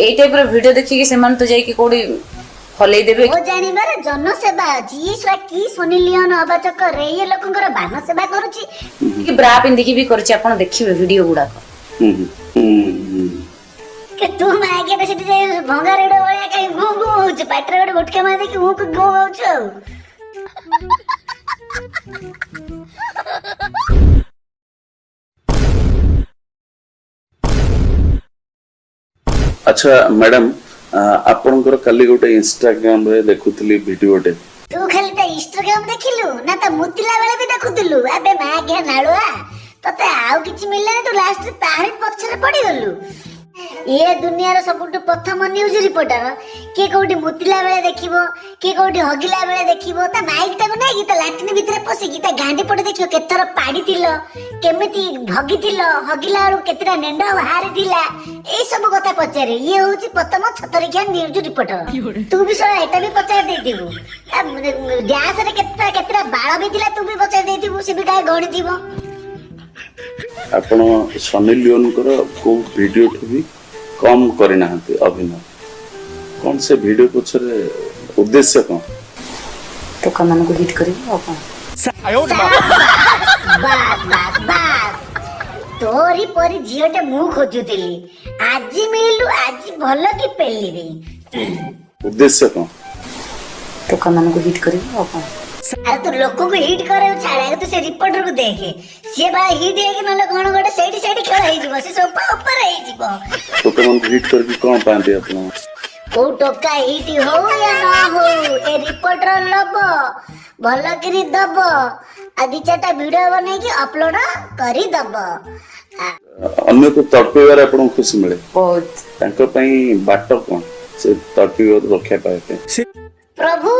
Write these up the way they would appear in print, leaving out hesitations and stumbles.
ଏଇ ଟାଇପର ଭିଡିଓ ଦେଖିକି ସେମାନେ ତ ଯାଇକି କୋଉଠି ହଲେଇ ଦେବେ। ମୋ ଜାଣିବାରେ ଜନସେବା ଅଛି। ଇଏ ଶଳା କି ସନି ଲିଓନ ହବା ଚକ୍କରରେ ଇଏ ଲୋକଙ୍କର ବାନ ସେବା କରୁଛି। କି ବ୍ରା ପିନ୍ଧିକି ବି କରିଛି, ଆପଣ ଦେଖିବେ ଭିଡିଓ ଗୁଡାକ। ହୁଁ ହୁଁ ହୁଁ କି ତୁ ମାଗିଆ ସେଠି ଯାଇ ଭଙ୍ଗା ରେଡ ଭଳିଆ କାଇଁ ଗୁଁ ଗୁଁ ହଉଛୁ? ପାଟିରେ ଗୋଟେ ଗୁଟକା ମାରି ଦେଇକି ଗୁଁ ଗୁଁ ହଉଛୁ ଆଉ। ଆଚ୍ଛା ମ୍ୟାଡାମ, ଆପଣଙ୍କର କାଲି ଗୋଟେ ଇନଷ୍ଟାଗ୍ରାମ ରେ ଦେଖୁଥିଲି ଭିଡିଓଟେ। ତୁ ଖାଲି ତା ଇନଷ୍ଟାଗ୍ରାମ ଦେଖିଲୁ ନା ତା ମୁତିଲା ବେଳେ ବି ଦେଖୁଥିଲୁ? ଆବେ ମାଗିଆ ନାଳୁଆ, ତତେ ଆଉ କିଛି ମିଳିଲାନି, ତୁ ଲାଷ୍ଟରେ ତାହାରି ପଛରେ ପଡିଗଲୁ। ଇଏ ଦୁନିଆର ସବୁଠୁ ପ୍ରଥମ ନ୍ୟୁଜ ରିପୋର୍ଟର। କିଏ କୋଉଠି ମୁତିଲା ବେଳେ ଦେଖିବ, କିଏ କୋଉଠି ହଗିଲା ବେଳେ ଦେଖିବ, ତା ମାଇକ୍ ଟାକୁ ନେଇକି ତା ଲାଟ୍ରିନ୍ ଭିତରେ ପଶିକି ତା ଗାଣ୍ଡି ପଟେ ଦେଖିବ କେତେଥର ପାଡ଼ିଥିଲ, କେମିତି ହଗିଥିଲ, ହଗିଲା ବେଳକୁ କେତେଟା ନେଣ୍ଡ ବାହାରିଥିଲା, ଏଇ ସବୁ କଥା ପଚାରେ। ଇଏ ହଉଛି ପ୍ରଥମ ଛତରିଖିଆ ନ୍ୟୁଜ ରିପୋର୍ଟର। ତୁ ବି ଶଳା ଏଟା ବି ପଚାରି ଦେଇଥିବୁ, ଗ୍ୟାସରେ କେତେଟା କେତେଟା ବାଳ ବି ଥିଲା ତୁ ବି ପଚାରି ଦେଇଥିବୁ, ସେ ବି କାଳେ ଗଣିଥିବ। ଆପଣ ସନି ଲିଓନଙ୍କର କୋଉ ଭିଡିଓଠୁ ବି କମ କରିନାହାନ୍ତି ଅଭିନୟ। କଣ ସେ ଭିଡିଓ ପଛରେ ଉଦ୍ଦେଶ୍ୟ କଣ? ଟୋକାମାନଙ୍କୁ ହିଟ୍ କରିବି ଆଉ କଣ। ବାସ୍ ବାସ୍ ବାସ୍, ତୋରି ପରି ଝିଅଟେ ମୁଁ ଖୋଜୁଥିଲି, ଆଜି ମିଳିଲୁ, ଆଜି ଭଲ କି ପେଲିବି। ଉଦ୍ଦେଶ୍ୟ କଣ? ଟୋକାମାନଙ୍କୁ ହିଟ୍ କରିବି ଆଉ କଣ। ଆରେ ତୁ ଲୋକଙ୍କୁ ହିଟ୍ କରିବାକୁ ଛାଡ, ଆଗ ତୁ ସେ ରିପୋର୍ଟରକୁ ଦେଖେ, ସିଏ ବା ହିଟ୍ ହେଇକି ନହେଲେ କଣ ଗୋଟେ ସେଇଠି ସେଇଠି ଖେଳ ହେଇଯିବ, ସେ ସୋଫା ଉପରେ ହେଇଯିବ। ଲୋକମାନଙ୍କୁ ହିଟ୍ କରିକି କଣ ପାଆନ୍ତି ଆପଣ? କୋଉ ଟୋକା ହିଟ୍ ହଉ ୟା ନ ହଉ, ଏ ରିପୋର୍ଟର ଲବ ଭଲ କିରି ଦବ ଆଉ ଦି ଚାରିଟା ଭିଡିଓ ବନେଇକି ଅପଲୋଡ କରିଦବ। ଅନ୍ୟକୁ ତଡପେଇବାରେ ଆପଣଙ୍କୁ ଖୁସି ମିଳେ? ବହୁତ। ତାଙ୍କ ପାଇଁ ବାଟ କଣ ସେ ତଡପିବାରୁ ରକ୍ଷା ପାଇବା ପାଇଁ? ପ୍ରଭୁ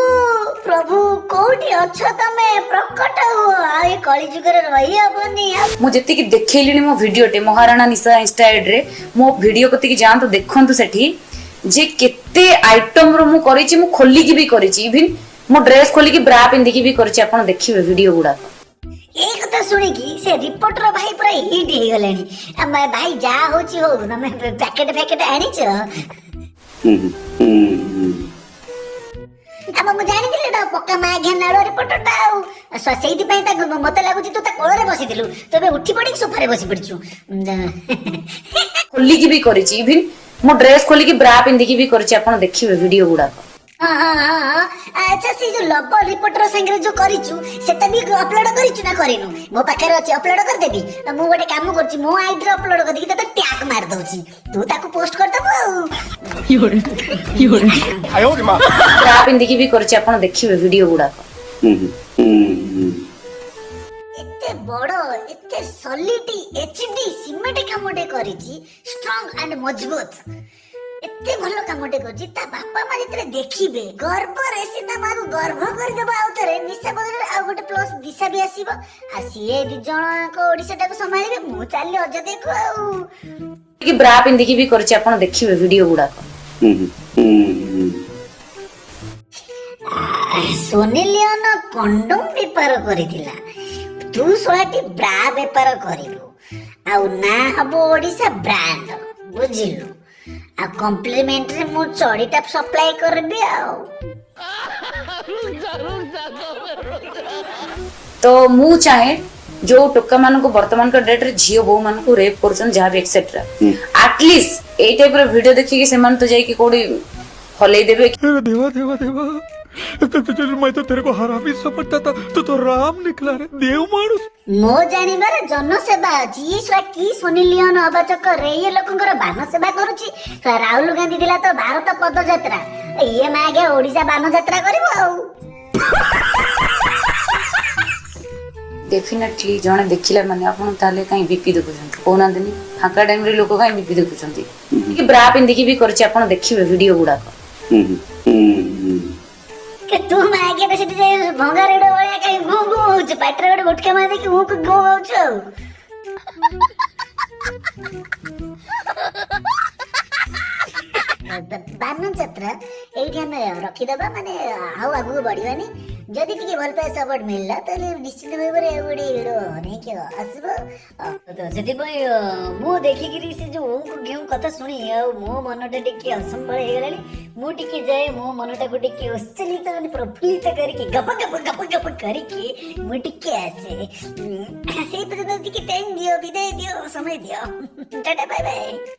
ପ୍ରଭୁ, କୋଉଠି ଅଛ ତମେ, ପ୍ରକଟ ହୁଅ, ଆଉ ଏ କଳି ଯୁଗରେ ରହି ହବନି ଆଉ। ମୁଁ ଯେତିକି ଦେଖେଇଲିଣି ମୋ ଭିଡିଓଟେ ମହାରାଣା ନିଶା ଇନଷ୍ଟା ଆଇଡିରେ, ମୋ ଭିଡିଓ କତିକି ଯାଆନ୍ତୁ, ଦେଖନ୍ତୁ ସେଠି ଯେ କେତେ ଆଇଟମ ର ମୁଁ କରିଛି। ମୁଁ ଖୋଲିକି ବି କରିଛି, ଇଭିନ୍ ମୋ ଡ୍ରେସ ଖୋଲିକି ବ୍ରା ପିନ୍ଧିକି ବି କରିଛି, ଆପଣ ଦେଖିବେ ଭିଡିଓ ଗୁଡାକ। ଏଇ କଥା ଶୁଣିକି ସେ ରିପୋର୍ଟର ଭାଇ ପୁରା ହିଟ୍ ହେଇଗଲେଣି। ଭାଇ ଯାହା ହଉଛି ହଉ, ତମେ ପ୍ୟାକେଟ ଫ୍ୟାକେଟ ଆଣିଛ? ହୁଁ ହୁଁ ହୁଁ ଆମ ମୁଁ ଜାଣିଥିଲି ଏଟା ପକ୍କା ମାଘିଆ ନାଳୁଆ ରିପୋର୍ଟରଟା ଆଉ ସେଇଥିପାଇଁ ତାକୁ ମତେ ଲାଗୁଛି ତୁ ତା କୋଳରେ ବସିଥିଲୁ, ତୁ ଏବେ ଉଠି ପଡିକି ସୋଫାରେ ବସି ପଡିଛୁ। ଖୋଲିକି ବି କରିଛି, ଇଭିନ୍ ମୋ ଡ୍ରେସ ଖୋଲିକି ବ୍ରା ପିନ୍ଧିକି ବି କରିଛି, ଆପଣ ଦେଖିବେ ଭିଡିଓ ଗୁଡାକ। ହଁ ହଁ ହଁ ହଁ ଆଚ୍ଛା, ସେ ଯୋଉ ଲବ ରିପୋର୍ଟର ସାଙ୍ଗରେ ଯୋଉ କରିଛୁ ସେଟା ବି ଅପଲୋଡ କରିଛୁ ନା କରିନୁ? ମୋ ପାଖରେ ଅଛି, ଅପଲୋଡ କରିଦେବି। ମୁଁ ଗୋଟେ କାମ କରୁଛି, ମୋ ଆଇଡିରେ ଅପଲୋଡ କରିଦେଇକି ତତେ ଟ୍ୟାଗ ମାରି ଦଉଛି, ତୁ ତାକୁ ପୋଷ୍ଟ କରିଦବୁ ଆଉ। ବ୍ରା ପିନ୍ଧିକି ବି କରିଛି, ଆପଣ ଦେଖିବେ ଭିଡିଓ ଗୁଡାକ। ହୁଁ ହୁଁ ହୁଁ ଏତେ ବଡ ଏତେ ସଲିଡ ଏଚଡି ସିମେଣ୍ଟ କାମଟେ କରିଛି, ଷ୍ଟ୍ରଙ୍ଗ ଆଣ୍ଡ ମଜବୁତ, ଏତେ ଭଲ କାମଟେ କରିଛି, ତା ବାପା ମା ଯେତେବେଳେ ଦେଖିବେ ଗର୍ବରେ ସେ ତା ମାକୁ ଗର୍ଭ କରିଦେବ। ଆଉ ଥରେ ନିଶା ବଦଳରେ ଆଉ ଗୋଟେ ପ୍ଲସ ଦିଶା ବି ଆସିବ, ଆଉ ସିଏ ଦି ଜଣଙ୍କ ଓଡିଶାଟାକୁ ସମ୍ଭାଳିବେ। ମୁଁ ଚାଲିଲି ଅଯୋଧ୍ୟାକୁ ଆଉ। କି ବ୍ରା ପିନ୍ଧିକି ବି କରିଛି, ଆପଣ ଦେଖିବେ ଭିଡିଓ ଗୁଡାକ। ହୁଁ ହୁଁ ହୁଁ ସୋନି ଲିଓନ କଣ୍ଡୋମ ବେପାର କରିଥିଲା, ତୁ ଶଳାଟି ବ୍ରା ବେପାର କରିବୁ ଆଉ ନା ହବ ଓଡିଶା ବ୍ରାଣ୍ଡ, ବୁଝିଲୁ? ଆଉ କମ୍ପ୍ଲିମେଣ୍ଟରେ ମୁଁ ଚଡ଼ିଟା ସପ୍ଲାଏ କରିବି ଆଉ। ତ ମୁଁ ଚାହେଁ ଯୋଉ ଟୋକା ମାନଙ୍କୁ ବର୍ତ୍ତମାନଙ୍କ ଡେଟରେ ଝିଅ ବୋହୂ ମାନଙ୍କୁ ରେପ୍ କରୁଛନ୍ତି ଯାହା ବି ଏକ୍ସେଟ୍ରା, ଆଟଲିଷ୍ଟ ଏଇ ଟାଇପ ର ଭିଡିଓ ଦେଖିକି ସେମାନେ ତ ଯାଇକି କୋଉଠି ହଲେଇ ଦେବେ। अरे देवा देवा देवा, मैं तो तेरे को हरामी समझता था, तू तो राम निकला रे, देव मानुस। ମୋ ଜାଣିବାରେ ଜନସେବା ଅଛି। ଇଏ ଶଳା କି ସନି ଲିଓନ ହବା ଚକ୍କରରେ ଇଏ ଲୋକଙ୍କର ବାନ ସେବା କରୁଛି। ଶଳା ରାହୁଲ ଗାନ୍ଧୀ ଥିଲା ତ ଭାରତ ପଦଯାତ୍ରା, ଇଏ ମାଗେ ଓଡିଶା ବାନ ଯାତ୍ରା କରିବ ଆଉ। ଡେଫିନେଟଲି ଜଣେ ଦେଖିଲା ମାନେ ଆପଣ ତାହେଲେ କାହିଁ ବିପି ଦେଖୁଛନ୍ତି କହୁନାହାନ୍ତିନି? ଫାଙ୍କା ଟାଇମରେ ଲୋକ କାହିଁ ବିପି ଦେଖୁଛନ୍ତି? କି ବ୍ରା ପିନ୍ଧିକି ବି କରିଛି, ଆପଣ ଦେଖିବେ ଭିଡିଓ ଗୁଡାକ। ହୁଁ ହୁଁ ହୁଁ କି ତୁ ମାଗିଆ ସେଠି ଯାଇ ଭଙ୍ଗା ରେଡ ଭଳିଆ କାଇଁ ଗୁଁ ଗୁଁ ହଉଛୁ? ପାଟିରେ ଗୋଟେ ଗୁଟକା ମାରି ଦେଇକି ଗୁଁ ଗୁଁ ହଉଛୁ ଆଉ। ବାନ ଯାତ୍ରା ଏଇଠି ଆମେ ରଖିଦବା, ମାନେ ଆଉ ଆଗକୁ ବଢିବାନି। ଯଦି ଟିକେ ଭଲ ପାଇବା ସପୋର୍ଟ ମିଳିଲା, ତାହେଲେ ନିଶ୍ଚିତ ଭାବରେ ଆଉ ଗୋଟେ ଭିଡ଼ିଓ ନେଇକି ଆସିବ। ତ ସେଥିପାଇଁ ମୁଁ ଦେଖିକିରି ସେ ଯୋଉ ଉଁକୁ ଘେଉଁ କଥା ଶୁଣି ଆଉ ମୋ ମନଟା ଟିକେ ଅସମ୍ଭାଳ ହେଇଗଲାଣି। ମୁଁ ଟିକେ ଯାଏ, ମୋ ମନଟାକୁ ଟିକେ ଉତ୍ସାହିତ ମାନେ ପ୍ରଫୁଲ୍ଲିତ କରିକି, ଗପ ଗପ ଗପ ଗପ କରିକି ମୁଁ ଟିକେ ଆସେ। ସେଇ ପର୍ଯ୍ୟନ୍ତ ଟିକେ ଟାଇମ୍ ଦିଅ, ବିଦାୟ ଦିଅ, ସମୟ ଦିଅ। Tata, bye bye.